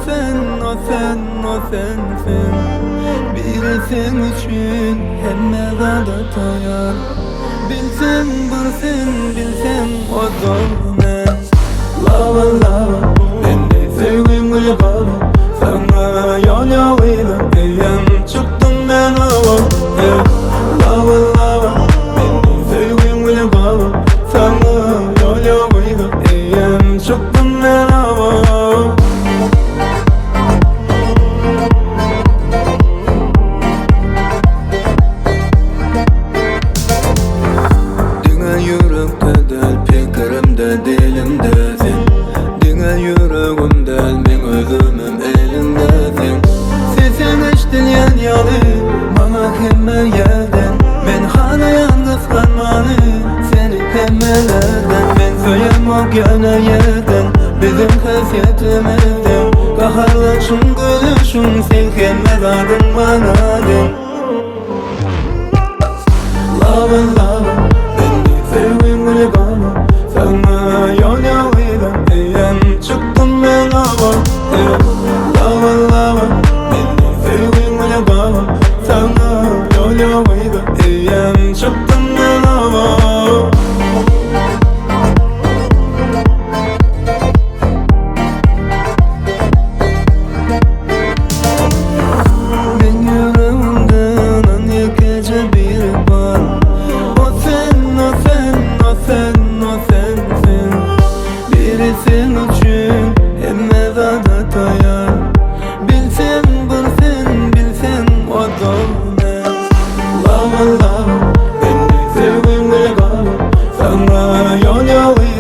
sen, o sen, o sensiň Biri seň üçin hemme zada taýar Bilseň bir sen, bilseň o-da men Lava, lava, mende söýgüň gülü gaba Saňa ýol ýok yza, eýýäm çykdym men awa Ey, Lava, lava, mende söýgüň gülü gaba Saňa ýol ýok yza, eýýäm çykdym men awa Diňe ýürekde däl, pikirimde, dilimde sen Diňe ýüregim däl, meň özümem eliňde sen Sesiň eşdilýän ýaly, maňa hemme ýerden Men halaýan gysganmany, seni hemmelerden Men söýemok ýöne ýerden, biziň häsiýetimizden Gaharlanşyň, gülüşiň, seň hemme zadyň maňa deň Lava lava, mende söýgiň güli gaba Saňa ýol ýok yza, eýýäm çykdym men awa Ey, Lava lava, mende söýgiň güli gaba Saňa ýol ýok yza, eýýäm çykdym men awa Men ýüregimde ýanan ýekeje biri bar O sen, o sen, o sen, o sensiň Biri seň üçin hemme zada taýar Bilseň bir sen, bilseň o-da men Lava, lava, mende söýgüň gülü gaba Saňa ýol ýok.